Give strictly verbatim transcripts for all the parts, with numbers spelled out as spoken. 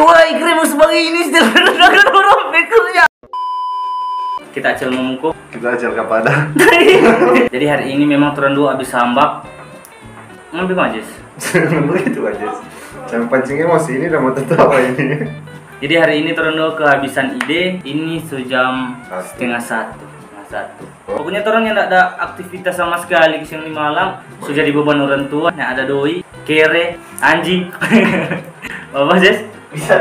Woi, krimus bagini, orang pikirnya. Kita acel mamuko. Kita acel kapada. Jadi hari ini memang torang dua abis sambak. Ngambil majis. Begitu aja. Jangan pancing emosi, ini udah mau tertawa ini. Jadi hari ini torang dua kehabisan ide. Ini so jam Satu. Setengah satu. Setengah satu. Oh. Pokoknya torang yang ndak ada aktivitas sama sekali siang ni malam. So jadi beban orang tua. Yang ada doi, kere, anjing. Apa, Ses? Bisa.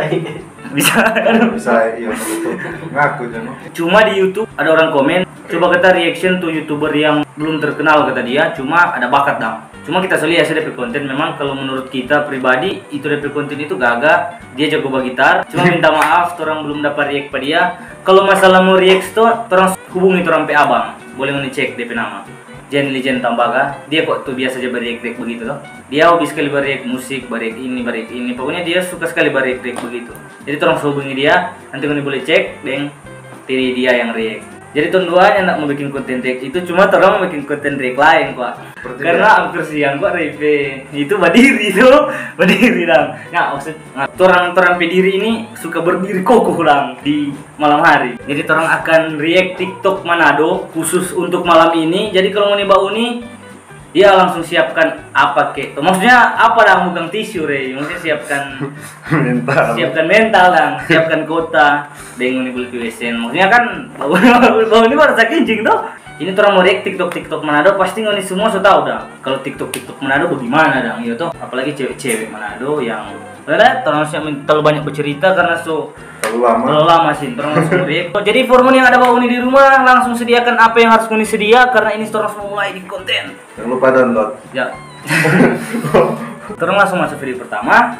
Bisa. Bisa, iya, betul. Ngaku, Jono. Cuma di YouTube ada orang komen, "Coba kita reaction to YouTuber yang belum terkenal," kata dia, "cuma ada bakat, dang." Cuma kita so lia, so, depe konten. Memang kalau menurut kita pribadi, itu depe konten itu gaga. Dia jago bagitar. Cuma minta maaf, torang belum dapat react pa dia. Kalau masalah mau react to, torang hubungi torang pe abang. Boleh ngoni cek depe nama. Jen Legend Tambaga. Dia kok tu biasa ja ba-react-react begitu to. Dia hobi sekali ba-react musik, ba-react ini, ba-react ini. Pokoknya dia suka sekali ba-react-react begitu. Jadi torang so hubungi dia, nanti ngoni boleh cek deng tiri dia yang react. Jadi tong dua nyanda mo bikin konten react itu, cuma torang mo bikin konten react laeng kwa. Seperti karena biasa. Hampir siang kwa, Repe itu badiri tu, badiri dang. Nah, maksud, nah, torang, torang pe diri ini suka berdiri kokoh dang di malam hari. Jadi torang akan react TikTok Manado khusus untuk malam ini. Jadi kalau ngoni bauni, dia langsung siapkan apa kek? Maksudnya apa dang, bukan tisu, Re? Maksudnya siapkan mental. Siapkan mental dang, siapkan kota, deng ngoni beli pi W S N. Maksudnya kan, bau, bau ini baru sakincing to. Ini torang mau react TikTok, TikTok Manado, pasti ngoni semua so tau dang. Kalau TikTok, TikTok Manado bagaimana dang, iyo to? Apalagi cewek-cewek Manado yang, ada, torang siap terlalu banyak bercerita karena so terlalu lama. Terlalu lama sih, torang langsung react. Jadi for ngoni yang ada bauni di rumah, langsung sediakan apa yang harus ngoni sedia karena ini torang semua mulai di konten. Jangan lupa download. Ya. Torang langsung masuk video pertama.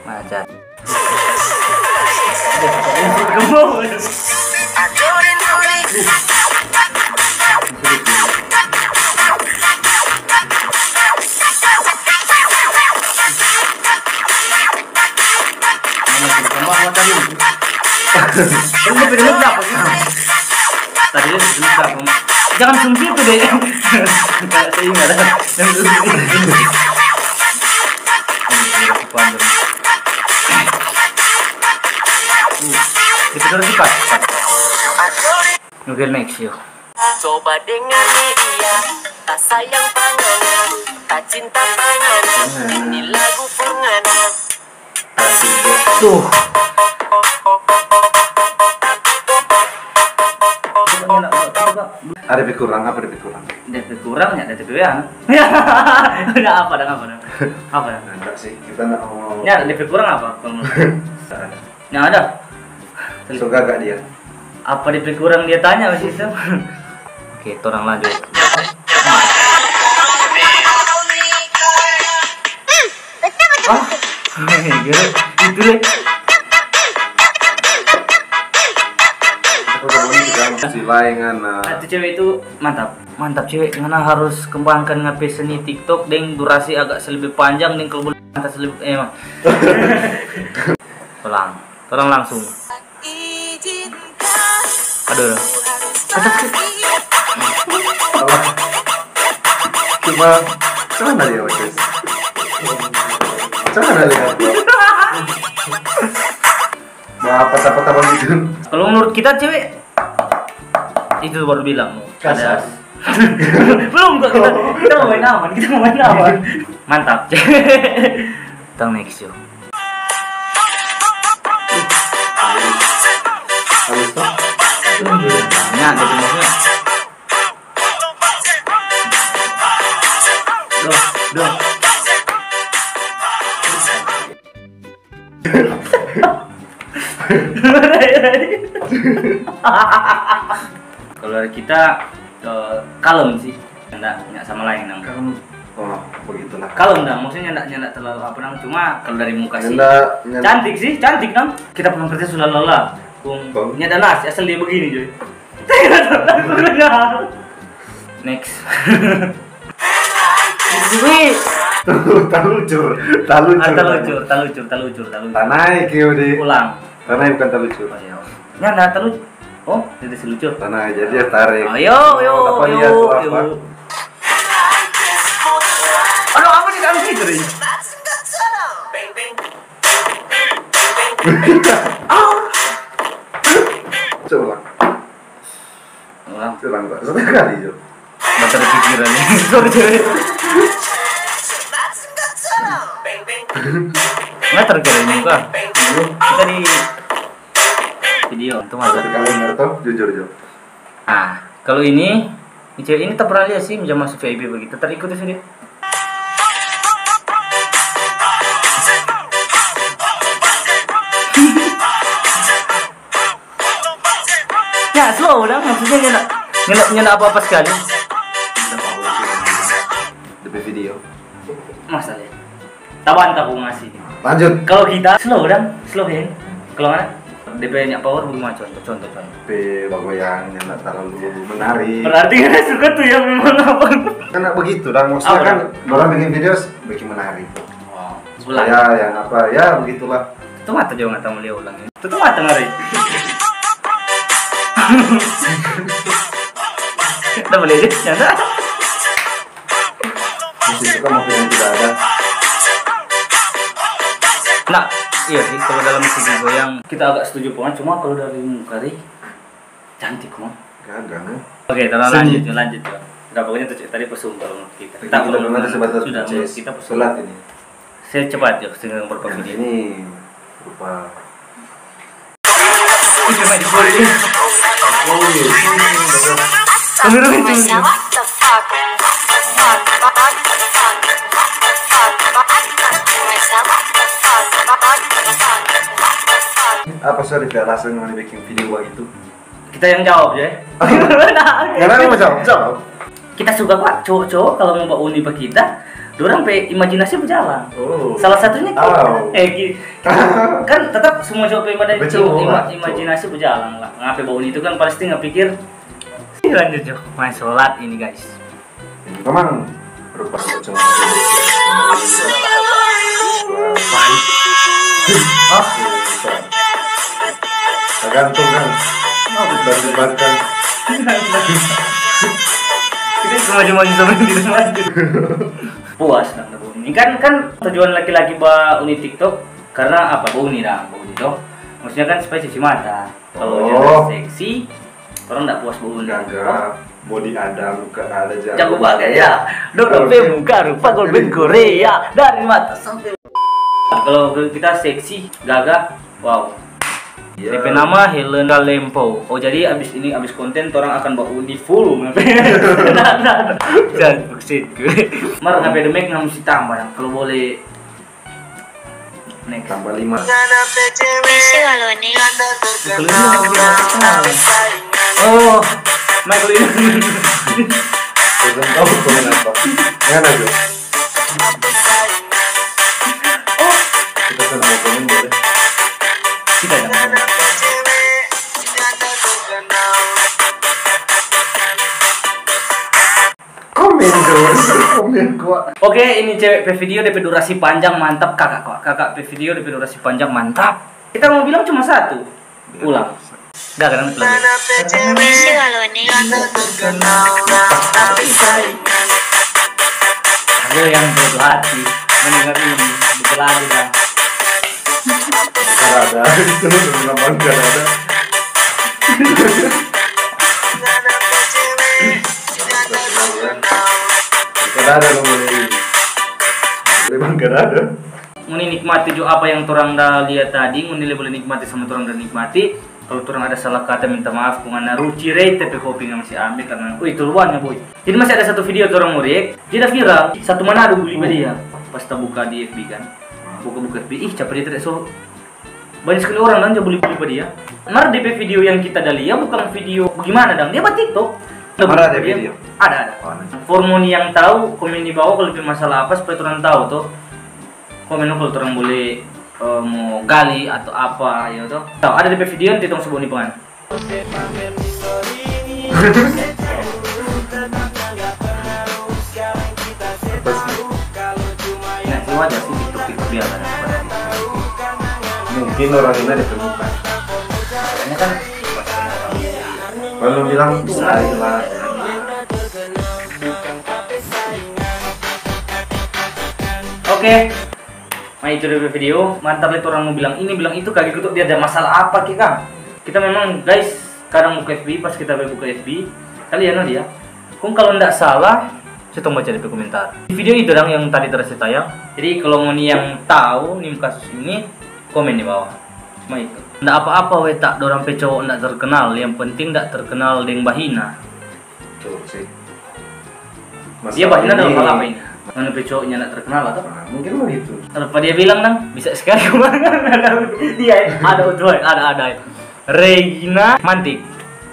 Macet. Mana sih? Tambah apa tadi? Ini video berapa sih? Tadi dia video berapa? Jangan sungsi itu deh. Kayak seingat. Yang dulu. Ini video panjang. Hmm. Kita terus cepat. Oke, next, yuk. Coba dengar nih dia, tak sayang pa ngana, tak cinta pa ngana. Ini lagu for ngana. Tuh. Ada depe kurang, apa depe kurang? Depe kurang ya, depe kurang. Udah apa, udah apa, udah? Apa, udah? Enggak sih, kita nggak mau. Ya, depe kurang apa? Kalau menurut. Yang ada. So gaga dia. Apa depe kurang dia tanya masih itu? Oke, torang lanjut. Ah, gila. Itu deh. Si lain, nah. Nah, itu cewek itu mantap. Mantap, cewek. Ngana harus kembangkan ngape seni TikTok deng durasi agak selebe panjang deng kalau boleh pantas lebih, eh, mah. Ulang. Torang langsung. Aduh, aduh. Apa? Cuma, cuma dari apa, Ces? Cuma dari apa? Mau apa, apa, apa gitu? Kalau menurut kita, cewek, itu baru bilang, ada. Kasar. Belum kok, kita, kita mau main aman, kita mau main aman. Mantap. Tang next, yuk. Halus toh? Banyak gitu maksudnya. Duh, duh. Kalau dari kita, eh, kalem sih. Ndak, ndak sama lain, nang. Kalem. Oh, begitulah. Kalem dah, maksudnya ndak, ndak terlalu apa, nang. Cuma kalau dari muka sih, ndak, ndak. Cantik sih, cantik, nang. Kita pernah kerja sudah lelah. Kung, ndak ada nasi, asal dia begini, Joy. Next. Wih. Talucur, talucur. Ah, talucur, talucur, talucur, talucur. Tanai keo di. Ulang. Tanai bukan talucur. Oh, iya. Nggak ada talucur. Oh, jadi selucur. Tanai, jadi dia tarik. Oh, yo, yo, apa yo, dia tuh, yo. Apa? Aduh, apa sih talucur itu, Rin? Beng, beng. Coba ulang. Ulang. Ulang, Pak. Satu kali, Jo. Nggak terpikiran ini. Sorry, cewek. Nggak terpikiran juga. Kita di video, itu mah. Satu kali, nggak tahu, jujur, Jo. Ah, kalau ini, ini cewek ini tak pernah lihat sih, macam masuk V I P begitu. Terikuti sih dia. Ya, slow dang, maksudnya nyanda, nyanda, nyanda apa-apa sekali. Depe video. Masa deh. Tabanta ku ngasi. Lanjut. Kalau kita slow dang, slow hand. Kalau mana? Depe nya power bagemana, contoh, contoh, contoh. Pe bagoyang, nyanda terlalu menarik. Berarti kita suka tuh yang memang apa? Kan begitu dang, maksudnya. Apa kan dong? Orang bikin video bikin menarik. Wow. Ulang. Ya, yang apa, ya begitulah. Tutup mata juga, nggak tahu mau lihat ulang ini. Tutup mata, mari. Kita boleh aja, nyanda. Musik itu kan maksudnya tidak ada. Nah, iya sih, kalau dalam segi goyang kita agak setuju banget, cuma kalau dari muka, Ri, cantik, mah. Gagah, mah. Oke, terus lanjut, lanjut, ya. Udah, pokoknya tuh tadi pesum kalau menurut kita. Kita, kita kalau menurut kita, sebatas sudah, menurut kita pesum. Telat ini. Saya cepat, ya, dengan beberapa video. Ini rupa. Itu main di bawah ini. Oh, iya. Kamera itu. Apa, sorry, pe, alasan ngoni bikin video bagitu? Kita yang jawab, ya. Nah, oke. Kenapa mau jawab? Jawab. Kita suka, Pak, cowok-cowok kalau mau bauni pa kita, dorang pe imajinasi berjalan. Oh. Salah satunya kita. Oh. Eh, ki-, kita kan tetap semua cowok pe imajinasi, betul, ima-, Pak, imajinasi berjalan lah. Ngape bauni itu kan pasti ngepikir. Ih, lanjut, Jo. Main sholat ini, guys. Ini memang rupa cuma. Hah? Tergantung kan. Banding-bandingkan. Kita cuma, cuma bisa main di rumah aja. Puas dang, bauni. Kan, kan tujuan laki-laki bauni TikTok karena apa? Bauni dang, bauni to. Maksudnya kan supaya cuci mata. Kalau, oh, cewek seksi, orang ndak puas bauni. Gagah, body ada, muka ada, jago. Jago bagai, ya. Dorang pe muka rupa Golden Korea, dari mata sampai. Kalau kita seksi, gagah, wow. Iya. Depe nama Helen Galempo. Oh, jadi abis ini, abis konten, orang akan bauni full. Jangan maksud gue. Mar, ngape demek nggak mesti tambah, dang? Kalau boleh. Next. Tambah lima. Isi lo nih. Oh, Michael ini. Belum tahu komen apa. Ngana, Jo. Kita sama komen boleh. Kita sama komen. Komen dong, komen kwa. Oke, ini cewek pe video depe durasi panjang, mantap, kakak kwa. Kakak pe video depe durasi panjang, mantap. Kita mau bilang cuma satu. Ulang. Gak, kadang lagi. Isi lo nih. Ada yang jatuh hati mendengar ini, betul aja dah. Karada, itu memang karada. Karada lo boleh ini. Memang karada. Ngoni nikmati jo apa yang torang da lia tadi, ngoni lei boleh nikmati sama torang da nikmati. Kalu torang ada salah kata, minta maaf, kong ngana ruci rei, tapi kopi ngana masi ambe karna, ui, itu luarnya, boy. Jadi masih ada satu video torang mo react, dia da viral, satu Manado buli pa dia. Pas tabuka di F B kan, buka-buka F B, ih, capa dia tidak so. Banyak sekali orang dang ja buli-buli pa dia. Mar depe video yang kita da lia bukan video bagimana dang, dia ba TikTok. Mana ada video? Ada, ada. Oh, ada. For ngoni yang tau, komen di bawah kalu pe masalah apa supaya torang tau to. Komen lo kalu torang boleh, eh, mo gali atau apa, ya to. Tau, ada depe video nanti tong so bauni pa ngana. Apa sih? Nah, itu wajar sih, TikTok, TikTok biasa ada apa sih? Mungkin orang ini ada pelupa. Kayaknya kan, kalau bilang, bisa aja lah. Oke. Nah, itu dia pe video. Mantar lihat orang mau bilang ini, bilang itu, kage kutuk dia ada masalah apa ke, Kang? Kita memang, guys, kadang buka F B, pas kita pe buka F B, kali ya, no, dia. Kong kalau ndak salah, se tong baca depe komentar. Di video itu dang yang tadi terasa tayang. Jadi kalau ngoni yang tahu nim kasus ini, komen di bawah. Cuma itu. Ndak apa-apa we tak dorang pe cowok ndak terkenal, yang penting ndak terkenal deng bahina. Betul sih. Dia bahina dalam hal apa ini? Ngana pe cowoknya ndak terkenal atau? Nah, mungkin begitu. Apa dia bilang dang? Bisa sekali kemarin ada dia, ada Utuhan, ada, ada. Regina Mantik.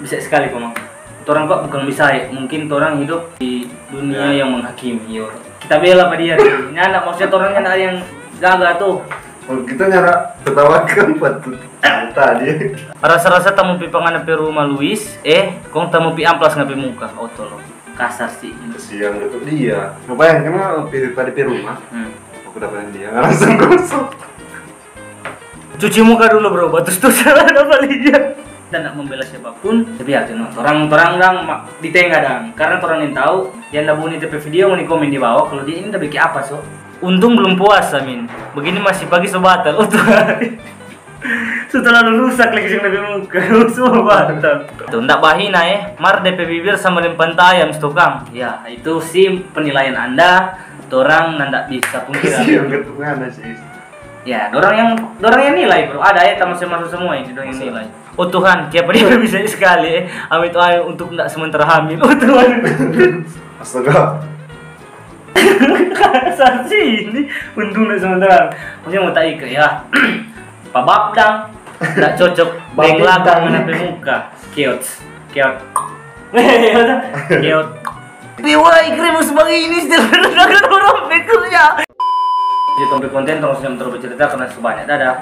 Bisa sekali komang. Torang kok bukan bisa ya, mungkin torang hidup di dunia yang menghakimi, yo. Kita bela pa dia, Ri. Nyanda, maksudnya torang nyanda ada yang gaga tuh. Kalau kita nyara tertawakan patut tadi. Rasa-rasa tamu pi pangana pe rumah, Luis, eh, kong tamu pi amplas nga pe muka. Oh, tolong. Kasar sih. Kasihan gitu dia. Ngapain? Karena pi, pada pi rumah. Hmm. Aku dapatin dia, langsung gosok. Cuci muka dulu, bro, batus tu salah apa lihat. Kita ndak membela siapapun, tapi ya, no, torang, torang dang ma-, di tengah dang, karena torang yang tahu. Yang ndak buni depe video, ngoni komen di bawah kalau dia ini ndak bikin apa, so. Untung belum puasa, Min. Begini masih pagi, so batal. Oh, Tuhan. So terlalu rusak lagi sing depe muka. So batal. Tuh, ndak bahina, eh. Mar depe bibir sama deng panta ayam, stukang. Ya, itu sih penilaian Anda. Torang nanda bisa pungkira. Kasihan gitu, ngana sih. Ya, dorang yang, dorang yang nilai, bro. Ada ya, tamu semua semua ini, dorang yang nilai. Oh Tuhan, kiapa dia bisa sekali, eh? Amit doa untuk ndak sementara hamil. Oh Tuhan. Astaga. Kasar sih ini, untung ndak sementara. Maksudnya mau tak ika, ya. Pabab dang, ndak cocok. Deng lagu ngana pe muka. Keot, keot. Keot. Bewai, krim sebagai ini, sedangkan orang pikirnya. Jadi, tong pe konten, tong sudah terlalu bercerita karena sebanyak. Dadah.